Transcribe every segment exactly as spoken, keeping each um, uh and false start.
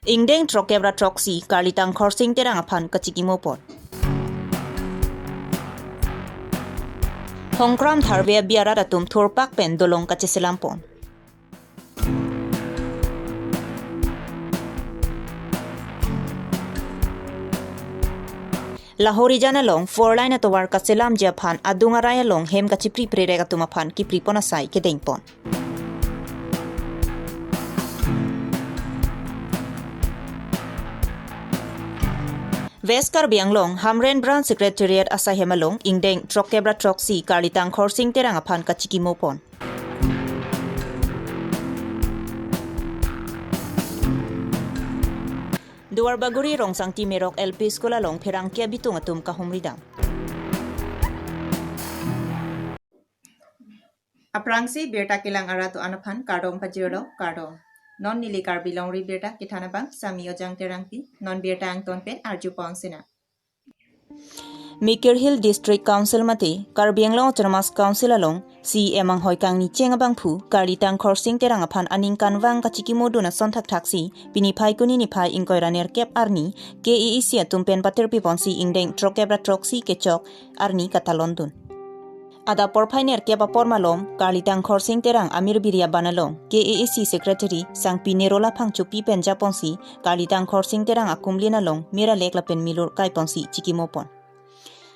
Ingdeng throkkep ra throksi Karlitang Khorsing Terang aphan kachikimo pon. Hongkram Tharve abi arat atum thurpak pen dolong kacheselam pon. Lahorijan along four lane atovar kaselamji aphan adung arai along hem kachipri prerek atum aphan kipri pon asai kedeng pon. West Karbi Anglong Hamren Branch Secretariat asaihem along ingdeng throkkep ra throksi Karlitang Khorsing Terang aphan kachikimo pon. Duarbagori Rongsangti Merok L P School along pherangke abitung atum kahumri dam. Aphrangsi birta kelang arat do-an aphan kardom pajirlo, kardom. Non neli Karbi Longri Birta kethan abang Sami Ojang Terangpi, non birta angton pen arju pon sinang. Mikir Hill District Council mate Karbi Anglong Autonomous Council along C E M anghoi kangni cheng abangphu Karlitang Khorsing Terang aphan aningkanvang kachikimo dun ason thakthaksi pini Phaikuni niphai ingkoi ra nerkep arni K A A C atum pen patirpi ponsi ingdeng throkkep ra throksi kechok arni katalon dun. Adap porphai nerkep apor malom Karlitang Khorsing Terang amirbiri aban along K A A C Secretary Sangpi Nirola Phangchopi pen japonsi Karlitang Khorsing Terang akumlin along mir alek lapen milur kai ponsi chikimo pon.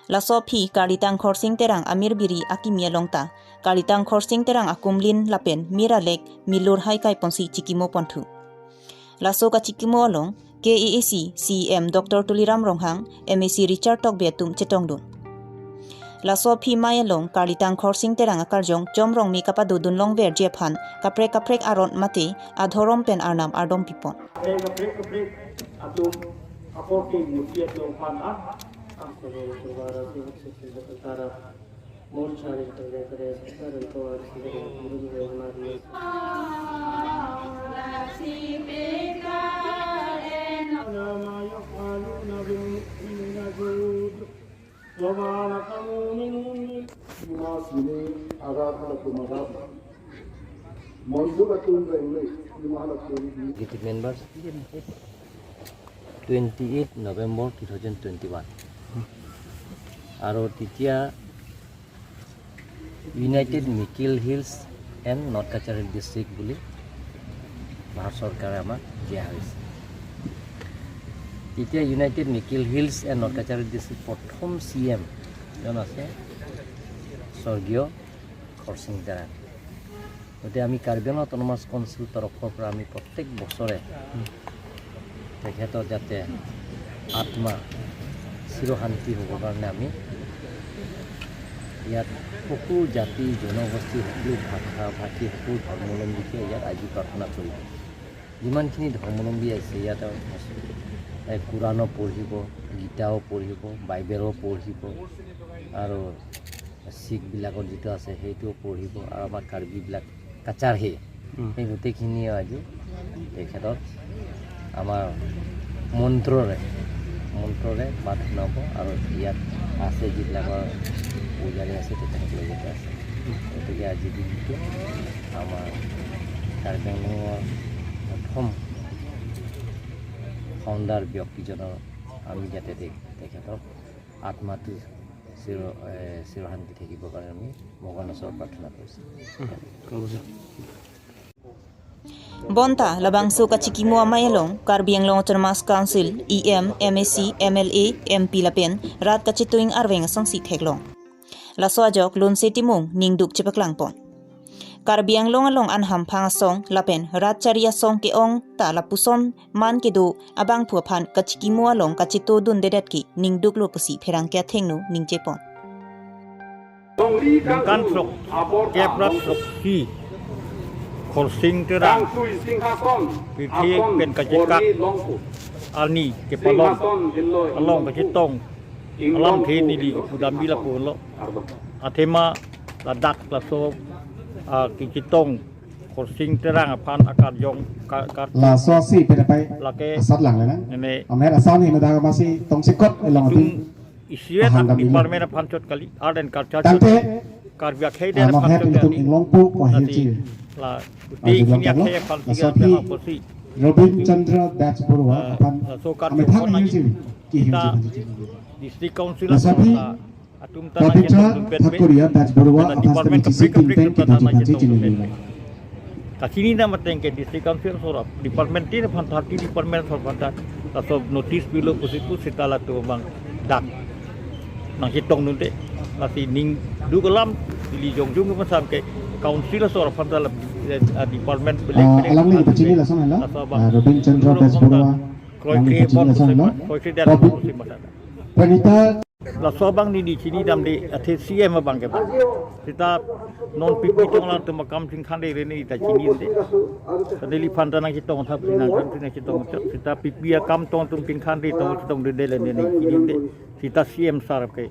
Laso aphi Karlitang Khorsing Terang amirbiri akimi along ta Karlitang Khorsing Terang akumlin lapen mir alek milur hai kai ponsi chikimo ponthu. Laso kachikimo along K A A C C E M Doctor Tuliram Ronghang, M A C Richard Tokbi atum chetongdun. Laso aphi mei along Karlitang Khorsing Terang akarjong Chom Rongmi kapado dun longverji aphan kaprek kaprek aron mate adhorom pen arnam ardom pipon. Kaprek kaprek kaprek atum apor ke murti atum aphan ah. Executive members, twenty eight November two thousand twenty one. আৰু তেতিয়া ইউনাইটেড মিকিল hills and north কাছাৰী ডিষ্ট্ৰিক্ট বুলি ভাৰত চৰকাৰে আমাক দিয়া হৈছে। তেতিয়া ইউনাইটেড মিকিল হিলছ এণ্ড নৰ্থ কাছাৰী ডিষ্ট্ৰিক্ট প্ৰথম চি এম জন আছে স্বৰ্গীয় খৰচিং তেৰাং। গতিকে আমি কাৰ্বি আংলং অট'নমাছ কাউন্সিল তৰফৰ পৰা আমি প্ৰত্যেক বছৰে তেখেতৰ যাতে আত্মা চিৰশান্তি হ'বৰ কাৰণে আমি ইয়াত সকলো জাতি, জনগোষ্ঠী, সকলো ভাষা ভাষী, সকলো ধৰ্মাৱলম্বীকে ইয়াত আজি প্ৰাৰ্থনা কৰিব। যিমানখিনি ধৰ্মাৱলম্বী আছে ইয়াত, এ, কোৰাণো পঢ়িব, গীতাও পঢ়িব, বাইবেলো পঢ়িব, আৰু শিখবিলাকৰ যিটো আছে সেইটোও পঢ়িব, আৰু আমাৰ কাৰ্বিবিলাক কাছাৰ হে, উম। সেই গোটেইখিনিয়ে আজি তেখেতক আমাৰ মন্ত্ৰৰে, মন্ত্ৰৰে পাঠ শুনাব আৰু ইয়াত আছে যিবিলাকৰ পূজাৰী আছে তেখেতক লগতে আছে। গতিকে আজিৰ দিনটো আমাৰ কাৰ্বি আংলঙৰ প্ৰথম ফাউণ্ডাৰ ব্যক্তিজনৰ আমি যাতে তে-, তেখেতৰ আত্মাটো চিৰ-, এ, চিৰশান্তি থাকিবৰ কাৰণে আমি ভগৱানৰ ওচৰত প্ৰাৰ্থনা কৰিছোঁ। Bonta labangso kachikimo amei along Karbi Anglong Autonomous Council, E M, M A C, M L A, M P lapen rat kachetong arveng asonsi theklong. Laso ajok Lunse Timung ningduk chepaklang pon. Karbi Anglong along anham phang asong lapen rat chari asong ke-ong ta lapuson man kedo abangphu aphan kachikimo along kachito dundedet ke ningduklo pusi pherangke athengno ningje pon. Ningkan throkkep ra throksi Khorsing Terang pirthe pen kachekak arni kepalon along kachetong alamthe neli pudambi lapulo. Athema ladak laso, ah, kachetong Khorsing Terang aphan akarjong ka-, ka-, laso si pedapai lake asat lang lang. Nene amer asam hi medang masi tongsekot elong tung atin isivet ahang kami department aphan chot kali, art and culture chot tangte kali, Karbi akhei den aphan chot kali. Inglongpo po nasi hiji la uti ajulong kini tanglo, akhei aphan laso tiga phi aphan posi. Robin Chandra Bechbarua, ah, aphan laso kami karjapon thang lagi. Hingsi, ki hingsi kita bagi chini. District Council laso aphi, atum ta Robin nangchetong Chandra dunpet pe. Thakuria Bechbarua, aphan department kami kaprek chisi kaprek pinpen atum ta kita nangchetong chini dunpet nila. Pe. Kachini na mateng ke District Council sorap department tin aphan thirty department sorap aphan ta laso notice pilo pusi pu seta latum abang dak nangchetong dunde. Lasi ning duk alam ili jongjung ke masam ke council sorap aphan ta la, eh, department belek, ah, belek alangli atum pachini ke. Lason hala. Laso abang. Ah, Robin Chandra Bechbarua. Kroikre alangli pachini bon lason hala. Kroikre dan Robin. Bon. Pranita. Laso abang neli chinidamde athe C M abang ke bang. Seta non P P tong atum akam chingkhande re neli ta chinide. Neli aphan ta nangchetong thap nangchetong thap. Seta P P akam tong atum chingkhande tong chetongde le neli chinide. Seta C M sir ke.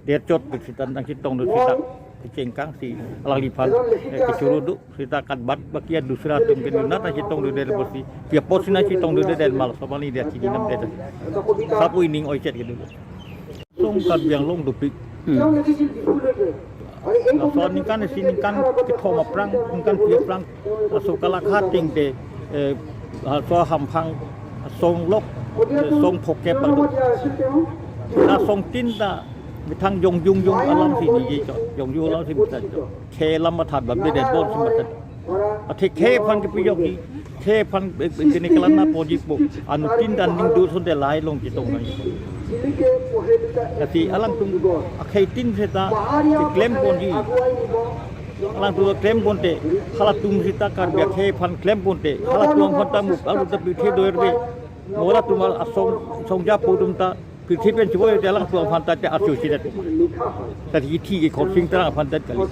Derchot ke seta nangchetong do seta kechengkang si alangliphan, eh, kechoro do. Seta kat bat baki ya dusra atum ke nuna ta chetong dunde bosi. Pia pot sina chetong dunde mal so bani dia chinidamde. Sapu ining oichet ke dulu. Song Karbi Anglong dopik. Hmm. Laso aningkan isi aningkan kethom aphrang, aningkan phli aphrang. Laso kalakha ting te, eh, laso hamphang song lok, eh, song phokep bang do. Lasong tin ta methang jongjung jung alam si niji chot, jongjung alam si methang chot. Khe lam mathat bab de det bon si mathat. Athe khe aphan kepijokji, khe aphan, eh, eh, kene kelang na poji po. Anuttin dan ning do sonte lahai long chetong nang. Ati alangtum akhei tin seta keklem ponji. Alangtum keklem ponte, halatum seta Karbi akhei aphan klem ponte, halatum aphan ta muk alu ta pithe doer be. Mo halatum asong songja po atum ta pithe pen chibo te alangtum aphan ta te archo chidat. Ta ithi ke khorsing terang aphan ta kali.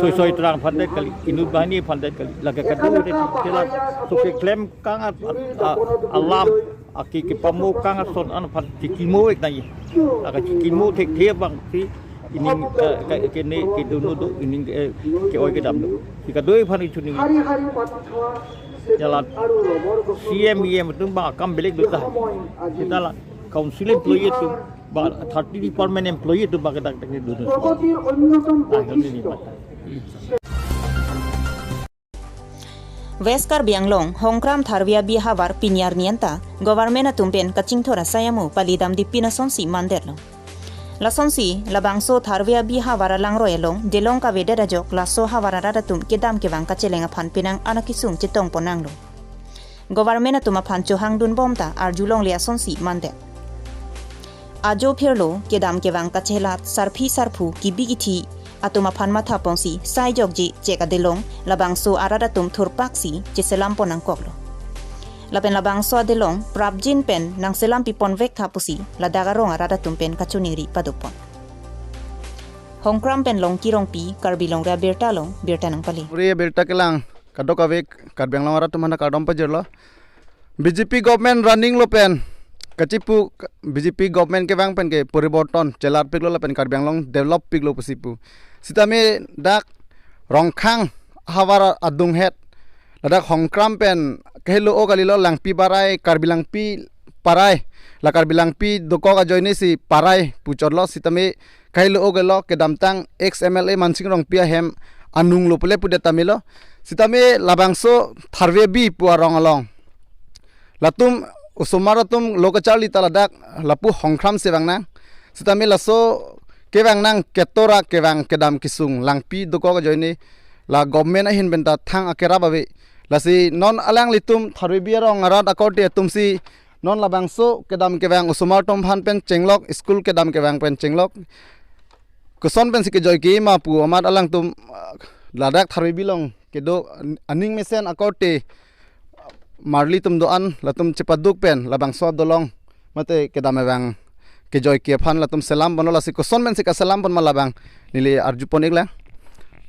Soi soi terang aphan ta kali. Inut banghini aphan ta kali. Lake kadu te te la so keklem kang a, a, alam aki kepamo kang ason an aphan chikimo ek nai. Aka chikimo thekthe abang si ining, eh, ke, kene kedo no do ining, eh, ke-oi kedam do. Si kadoi aphan ichuni. Jalan C M E M atum bang akam belek do ta. Seta la council employee atum bang thirty department employee atum bang kedak dak do no. Ah, kami ni mata. West Karbi Anglong, Hongkram Tharve Abi ahavar pini arni anta, government atum pen kachingthur asai amo palidamde pin asonsi mandetlo. Lasonsi, labangso Tharve Abi ahavar alangroi along, delong kavedet ajok, laso ahavar arat atum kedam kevang kacheleng aphan penang anak kesung chetong pon nanglo. Government atum aphan chohang dunbom ta arjulongle asonsi mandet. Ajo phirlo kedam kevang kachelat sarpi sarpo kebi kethe atum aphan matha ponsi sai jokje chek adelong labangso arat atum thurpaksi cheselam pon nangkoklo. Lapen labangso adelong prapjin pen nangselam pipon vek tha pusi ladak arong arat atum pen kachiningri padopon. Hongkram pen Longki Rongpi, Karbi Longri Abirta along birta nangpale. Uri abirta kelang kadokave Karbi Anglong arat atum aphan kardom pajirlo. B J P government running lo pen kachipu B J P government kevang pen ke poriborton chelar piklo lapen Karbi Anglong develop piklo pusi pu. Sitame dak Rongkhang ahavar adunghet ladak Hongkram pen kahelo o kalilo Langpi Barai, Karbi Langpi Parai, la Karbi Langpi dokok ajoine si Parai puchotlo sitame kahelo o gelo kedamtang ex M L A Mansing Rongpi ahem anung lo pule pudet tame lo. Sitame labangso Tharve Abi pu arong along latum osomar atum lo kacharli ta ladak lapu Hongkram si vangnang. Sitame laso kevangnang ketora kevang kedam kesung Langpi dokok ajoine la government ahin pen ta thang akerap ave. Lasi non alanglitum Tharve Abi arong arat akorte atum si non labangso kedam kevang osomar atum aphan pen chenglok, school kedam kevang pen chenglok. Koson pensi kejoi ke ma pu amat alangtum, ah, ladak Tharve Abi along kedo an-, aning mesen akorte marli atum do-an latum chepaduk pen labangso adolong mate kedam kevang kejoi ke aphan latum selam ponlo lasi koson pensi kaselam pon ma labang neli arjupon iklang.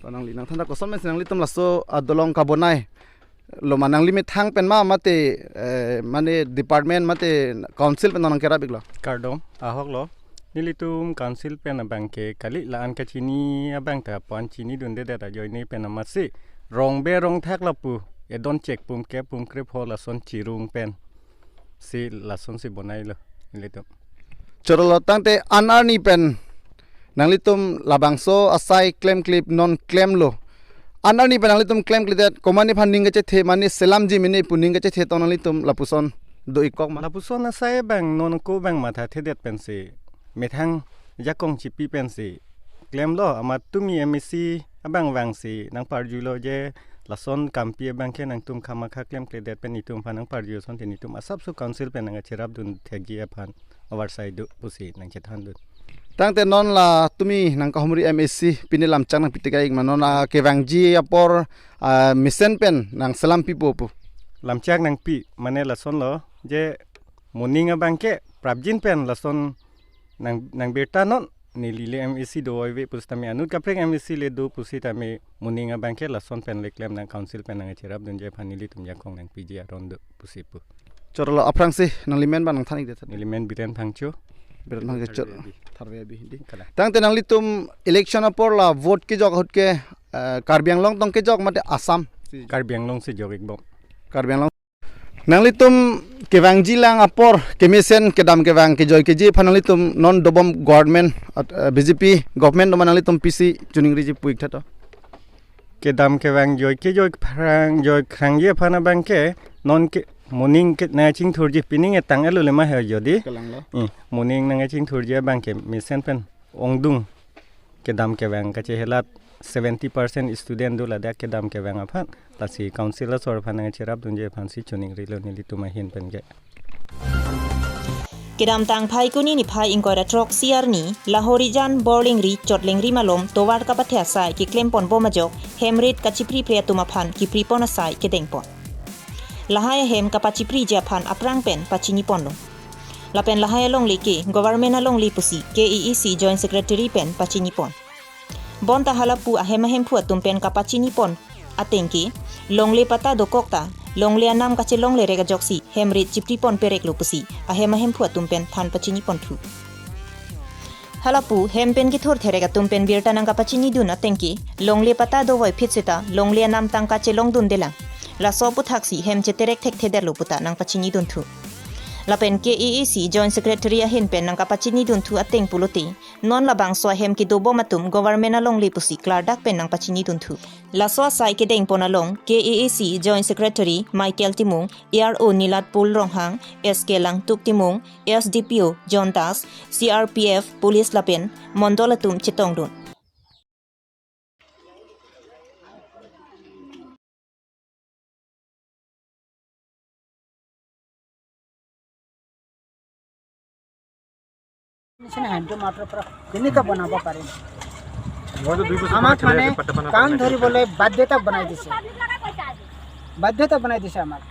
To nangli nangthan ta koson pensi nanglitum laso adolong kabonai lo ma nangli methang pen ma mate, eh, mane department mate council pen nangkerap iklo? Kardom, ahok lo. Nelitum council pen abang ke kali la-an kachini abang ta pon chinidunde det ajoine pen amatsi rong be rong thak lapu edon chek pum ke pum krepho lason chirung pen si lasonsi bonailo nelitum. Chorolo tangte an arni pen nanglitum labangso asai klemklip non klemlo. an arni pen nanglitum klemkledet, komat aphan ning kachethe, mane selamji mene pu ning kachethe tong nanglitum lapuson do-ik kok ma? Lapuson asai abang non ako abang mathathedet pensi methang jakong chipi pensi klemlo, amat tumi M A C abang vangsi nangparjulo je lason kampi abang ke nangtum kamatha klemkledet pen itum aphan nangparju asonte itum asapso council pen nangkacherapdun thekji aphan oversight do pusi nangchethandun. Tangte non la tumi nangkahumri M A C pine lamchak nangpi teka-ik ma, non la kevangji apor, ah, mesen pen nangselam pipo pu? Lamchak nangpi, mane lasonlo je moning abang ke prapjin pen lason nang, nangbirta non, neli le M A C dovoi ave pusitame, anut kaprek M A C le do pusitame, moning abang ke lason pen le klem nang council pen nangcherapdunji aphan nelitum jakong nangpiji aron do pusi pu. Chorolo, aphrangsi nanglimen abang nangthan-ikdet. Nelimen Biren Phangcho. Biren Phangcho, chor. Tharve Abi. Tharve Abi, dei. Kalang. Tangte nanglitum election apor la vote kejok ahut ke, eh, Karbi Anglong tong kejok mate Assam? Karbi Anglong si jok-ikbom. Karbi Anglong. Nanglitum kevangji lang apor, kemesen kedam kevang kejoi keji aphan nanglitum non dobom government, at, eh, B J P government doma nanglitum pisi choningriji pu-ik tha to? Kedam kevang joi kejoi phrang joi khrangji aphan abang ke non ke moning ke nangchingthurji, pining etang elo le ma he jodi. Kalanglo. Eh, moning nangchingthurji abang ke mesen pen ongdung kedam kevang kachehelat seventy percent student do ladak kedam kevang aphan, lasi council asor aphan nangcherapdunji aphansi choningrilo nelitum ahin pen ke. Kedamtang Phaikuni niphai ingkoi ra throk-isi arni, Lahorijan Borlengri Chotlengri malom tovar kapathe asai keklemponbom ajok, hem rit kachipripre atum aphan kipripon asai kedengpon. Lahai ahem kapachipriji aphan aphrang pen pachiniponlo. Lapen lahai alongle ke government alongle pusi K A A C Joint Secretary pen pachinipon. Bonta halapu ahem ahemphu atum pen kapachinipon ateng ke, longle patta dokok ta, longle anam kachelongle rek ajoksi hem rit chipripon pereklo pusi ahem ahemphu atum pen than pachiniponthu. Halapu hem pen kethur therek atum pen birta nangkapachinidun ateng ke, longle patta dovoi phit seta longle anam tangka chelongdundelang. Laso aputhaksi hem cheterek thekthedetlo puta nangpachinidunthu. Lapen K A A C Joint Secretary ahin pen nangkapachinidunthu ateng pulote, non labangso ahem kedobom atum government alongle pusi klardak pen nangpachinidunthu. Laso asai kedengpon along K A A C Joint Secretary Michael Timung, A R O Nilatpul Ronghang, S K Langtuk Timung, S D P O John Das, C R P F police lapen mondol atum chetongdun. নিচিনা হেণ্ডটো মাত্ৰ পৰা কেনেকুৱা বনাব পাৰিম? মইতো দুই বছৰ আমাক মানে কাম ধৰিবলৈ বাধ্যতা বনাই দিছে, বাধ্যতা বনাই দিছে আমাক।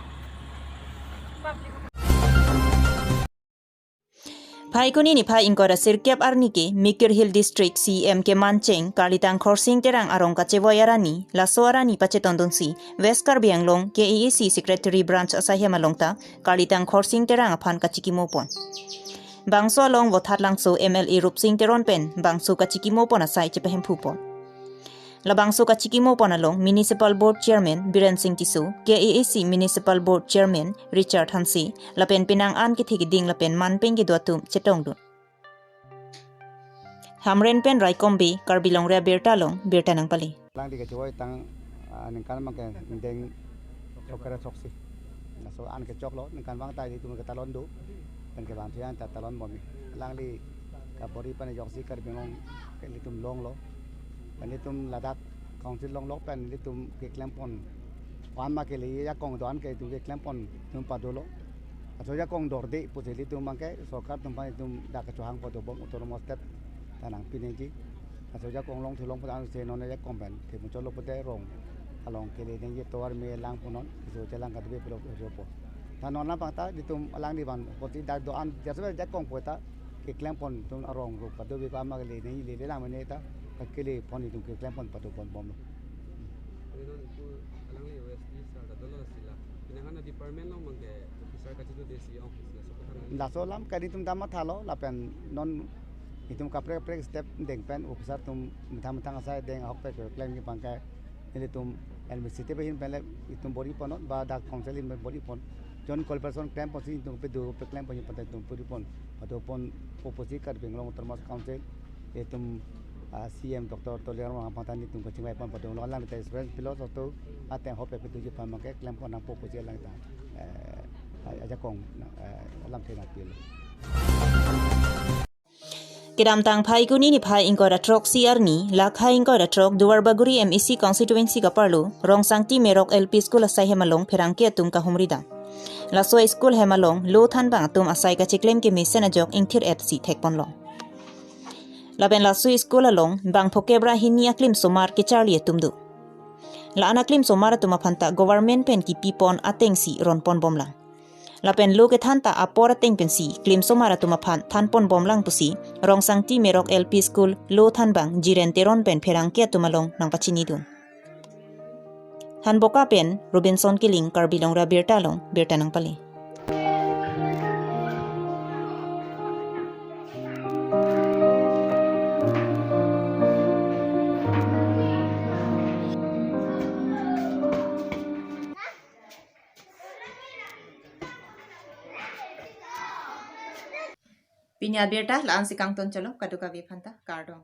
Phaikuni niphai ingkoi ra sirkep arni ke Mikir Hill District C E M kemancheng Karlitang Khorsing Terang arong kachevoi arani, laso arani pachetondunsi West Karbi Anglong K A A C Secretary Branch asaihem along ta Karlitang Khorsing Terang aphan kachikimopon. Bangso along Vothatlangso M L A Rupsing Teron pen bangso kachikimopon asai chepahemphupon. Labangso kachikimopon along Municipal Board Chairman Biren Singh Tisso, K A A C Municipal Board Chairman Richard Hanse, lapen penang an kethe keding lapen manpeng kedo atum chetongdun. Hamren pen Raikom Bey, Karbi Longri Abirta along birta nangpale. Alangli kachevoi tang, ah, ningkan abang ke deng chok ra choksi. Laso an kechoklo, ningkan abang ta ilitum ketalon do, pen kevang thuyan ta talonbom. Alangli kabor-i pen ajoksi Karbi Anglong ke ilitum longlo. Pen ilitum ladak council longlo pen ilitum keklempon. Wan ma kele ajakong do-an ke ilitum keklempon ilitum padolo. Laso ajakong dorde pusi ilitum abang ke sorkar atum aphan ilitum dak kachohang padobom, autonomous state ta nangpi nangji. Laso ajakong longthu long pu ta ansi non ajakong pen themu cholo pute rong along kele nangji tovar me lang punon, iso chelang kadebe pulo pulo po. Ta non abang ta ilitum alangli abang poti dak do-an jasemet ajakong pu ta keklempon atum arong ro padove ko ama kele nangji lele lang mene ta kakele pon ilitum keklempon padopon bomlo. Alangli O S D sir ta dolo sila. Pinangan department along abang ke officer kachedodesi office laso aphuthak nang. Laso alam ke ilitum ta mathalo lapen non itum kaprek kaprek step deng pen officer atum methang methang asai deng ahok pen klemji abang ke ilitum administrative ahin pen le itum bor-ipon non ba dak council ahin pen bor-ipon. Joint corporation klemponsi itum pedo peklempon pen itum bor-ipon. Padopon pusi Karbi Anglong Autonomous Council itum Ah, C M Doctor Tuliram Ronghang aphan ta nelitum kachingvai pon padung lo, alang ta experience pilo, soto ateng hope pe tuji phan mangke klem pon nangpo puji alang ta, eh, ajakong, eh, alamthe nangpilo. Kedamtang Phaikuni niphai ingkoi ra throk isi arni, lakhai ingkoi ra throk Duarbagori M A C constituency kaparlo, Rongsangti Merok L P School asai hem along pherangke atum kahumri dam. Laso school hem along lo thanbang atum asai kachiklem kemesen ajok ingthir-et si thekponlong. Lapen laso school along bang phokep ra hini aklimsomar kecharli atum do. La-an aklimsomar atum aphan ta government pen kipipon ateng si ronponbomlang. Lapen lo kethan ta apor ateng pensi klimsomar atum aphan thanponbomlang pusi Rongsangti Merok L P School lo thanbang Jiren Teron pen pherangke atum along nangpachinidun. Hanboka pen Robinson Killing, Karbi Longra Birta along birta nangpale. Pini abirta la-an si kangton cholo, kadokave aphan ta kardom.